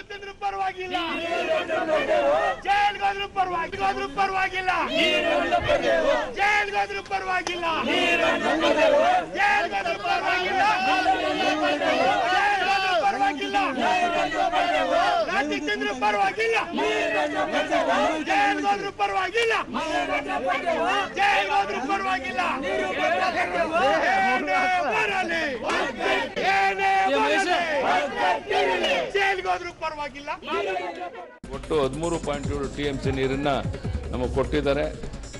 ತಿಂದ್ರು ಪರವಾಗಿಲ್ಲ, ಜೈಲ್ಗೋದ್ರು ಪರವಾಗಿಲ್ಲ, ಪರವಾಗಿಲ್ಲ, ಜೈಲ್ಗೋದ್ರು ಪರವಾಗಿಲ್ಲ, ಜೈಲ್ಗೋದ್ರು ಪರವಾಗಿಲ್ಲ, ಜೈಲ್ಗೋದ್ರು ಪರವಾಗಿಲ್ಲ, ಲಾಠಿ ತಿಂದ್ರು ಪರವಾಗಿಲ್ಲ, ಜೈಲ್ಗೋದ್ರು ಪರವಾಗಿಲ್ಲ, ಜೈಲ್ಗೋದ್ರು ಪರವಾಗಿಲ್ಲ. ಏನೇ ಬರಲಿ, ಏನೇ ಬರಲಿ, ಜೈಲ್ಗೋದ್ರು ಪರವಾಗಿಲ್ಲ. ಒಟ್ಟು 13.7 TMC ನೀರನ್ನು ನಮಗೆ ಕೊಟ್ಟಿದ್ದಾರೆ.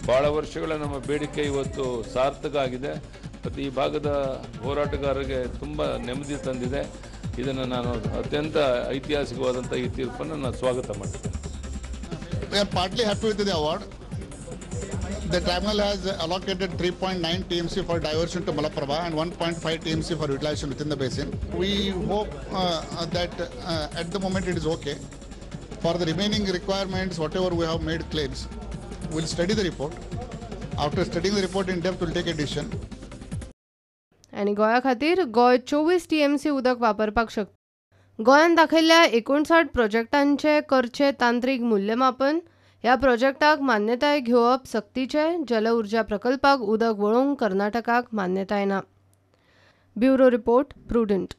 ಭಾಳ ವರ್ಷಗಳ ನಮ್ಮ ಬೇಡಿಕೆ ಇವತ್ತು ಸಾರ್ಥಕ ಆಗಿದೆ. ಮತ್ತು ಈ ಭಾಗದ ಹೋರಾಟಗಾರರಿಗೆ ತುಂಬ ನೆಮ್ಮದಿ ತಂದಿದೆ. ಇದನ್ನು ನಾನು ಅತ್ಯಂತ ಐತಿಹಾಸಿಕವಾದಂಥ ಈ ತೀರ್ಪನ್ನು ನಾನು ಸ್ವಾಗತ ಮಾಡ್ತೇನೆ. We are partly happy with the award. The tribunal has allocated 3.9 TMC for diversion to Malaprabha and 1.5 TMC for utilization within the basin. We hope that at the moment it is okay. For the remaining requirements, whatever we have made claims, we'll study the report. After studying the report in depth, we'll take a decision. आनी गोंया खातीर Goa 24 TMC उदक वापरपाक शकता. गोंयान दाखयल्ल्या 59 प्रोजेक्टांचे करचे तांत्रीक मूल्यमापन, ह्या प्रोजेक्टाक मान्यताय घेवप सक्तीचें. जल ऊर्जा प्रकल्पाक उदक वळोवंक कर्नाटकाक मान्यताय ना. Bureau report, Prudent.